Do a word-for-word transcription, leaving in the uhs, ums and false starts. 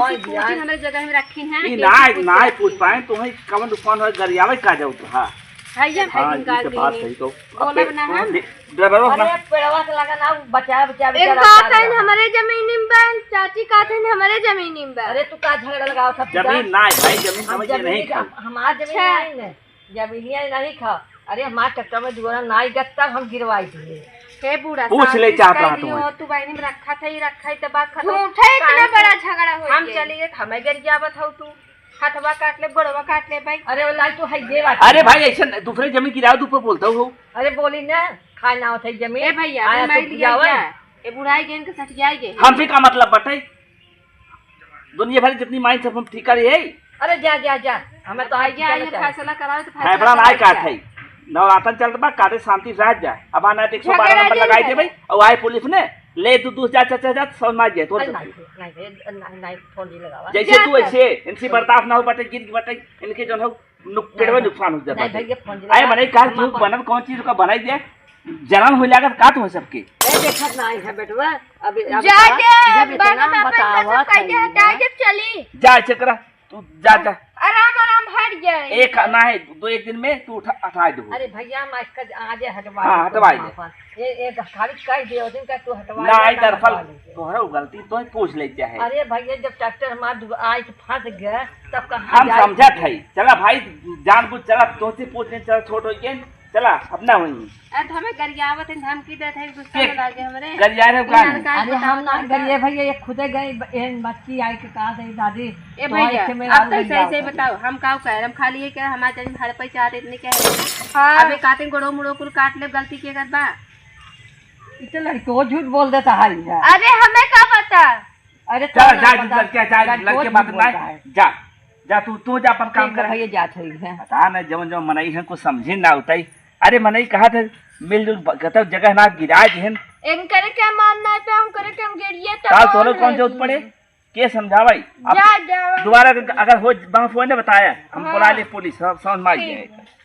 किसी पूछी हमरे जगह में रखी हैं, ई केहू नाई, पूछ नाई रखी पूछ हैं। पाए, तुम्हें कवन दुकान है, गरियावे का जाऊ तो, हाँ। भैया, हाँ, भाई, ई निकाल तो बात देंगे। सही तो। बोलब अब ना तो हम। दे-, ड्राइवर हो अरे, ना? पेड़वा के लगा ना, बचा, बचा, बचा, इनका बचा, आते हैं बचा। हमरे जमीनी में बा, चाची का आते हैं हमरे जमीनी में बा। अरे, तू का झगड़ा लगाओ सब जमीन ना है भाई, जमीन हम समझ के जमीन नहीं का, खाओ। हमार जमीन अच्छा। नहीं है, जमीनिया नहीं खाओ। अरे, हमार ट्रैक्टर में दुआरा ना आई गत तब हम गिरवाई दिए। हे बूढ़ा, पूछ ले शांति से चाहत कह रहा दियो, तुम्हें। तू बहिनी में रखा था, ही रखा है, तो बात खत्म। झूठे इतना काहे बड़ा से? झगड़ा हो हम गया। चली गए, हमें गरियावत हो तू। हथवा काट ले, गोड़वा काट ले भाई। अरे वो लाई तू है ये बात। अरे भाई, ऐसे न-, दूसरे जमीन गिराओ, तू ऊपर बोलता हो। अरे बोली ना, खाए ना होते जमीन। ए भैया, आया अभी तो माई लिया उपजावल। गया। ए बुढ़ाई गेन के सठियाई गए। हमसे का मतलब बटे? दुनिया भर जितनी माइन सब हम ठीक करी है। अरे जा, जा, जा। हमें तो आज भैया, ठीक ये करना चाहिए। फैसला कराओ तो फैसला फैसला ना कराओ काट क्या? है। नवरातन चलत बा, काटे शांति से रह जा। अब आना तो एक सौ बारह झगड़ा नंबर नहीं लगाई है। देबे, और आए पुलिस ने, ले तू दूस जा, चाचा जा, समझ मार जाए, तोर अरे सब नहीं, कुछ। नहीं, नहीं, नहीं, नहीं, फोन नहीं लगावा। जैसे जा तू कर। ऐसे, इनसे बर्दाश्त ना हो बटे, गिर बटे, इनके जो हो, नुक-, नहीं, पेटवा नहीं। नुकसान हो जाता नहीं, है। भैया, फोन नहीं आए लगावा। मने कहा हम झूठ आपको बनल, कौन चीज का बनाई दे, जलन हो लागत का तुम्हें सबके? ए, देखत नहीं है बेटवा, अभी, अभी जा तो दे, जब इतना बारह में अपने बतावत सब कैसे है, हटाए, जब चली। जा ऐसे करा, तू जा, जा। आराम, आराम हट जाए। एक ना है, दो एक दिन में तू उठा, हटा दे। अरे भैया, हम आज का, आज हटवा हाँ, दे हटवा तू दे। अपन। ये, ये हटावी कह दे, उस दिन का तू हटवा ना, दे, आई ना दरअसल हटवा दे। तोहरा गलती तो ही पूछ ले चाहे। अरे भैया, जब ट्रैक्टर हमार दु-, आज फंस गया, तब कहाँ हम जाए? समझत है। चला भाई, जान बुझ चला, तोहसे पूछ ले, चला छोट हो गए, चला अपना वहीं। अरे तो हमें गरियावत है, धमकी देत है, गुस्सा के में लागे हमरे। गरिया रहे इनार गान। का अरे हम बताओ ना तो गरिए भैया, ये खुदे गए, ब-, एन बच्ची आई के कहा दे दादी, ए तो भैया, एक में अब और तो सही, सही गरियावत है। बताओ, हम का कह रहे, हम खाली ये कह रहे, हमारे जमीन हड़पे चाहते इतने कह रहे। हाँ। अबे काटे गोड़ो मुड़ो कुल काट ले, गलती के कर बा। इतने लड़के वो झूठ बोल देता है यार। अरे हमें का पता? अरे चल, तो जा, ना तू पता, लड़के, जा, लड़के लड़के झूठ बात बोल ना रहा है। जा, जा, तू, तू जा अपन काम ठीक है कर। भैया, जात है, हैं। पता ना, जवन, जवन मनई है, कुछ समझे ना होता है। अरे, मनई कहा थे, मिलजुल ब-, गतव जगह ना गिराए दिहन। इनकरे के मानना है, तो हम करे के हम गिरिए, तो काल तोरे कौन है जरूरत कि? पड़े? के समझावाई? अब जा, जा। दोबारा अगर, अगर हो, वहाँ फोन ने बताया, हम हाँ। बुला ले पुलिस, सब समझ में आ ठीक जाए। है।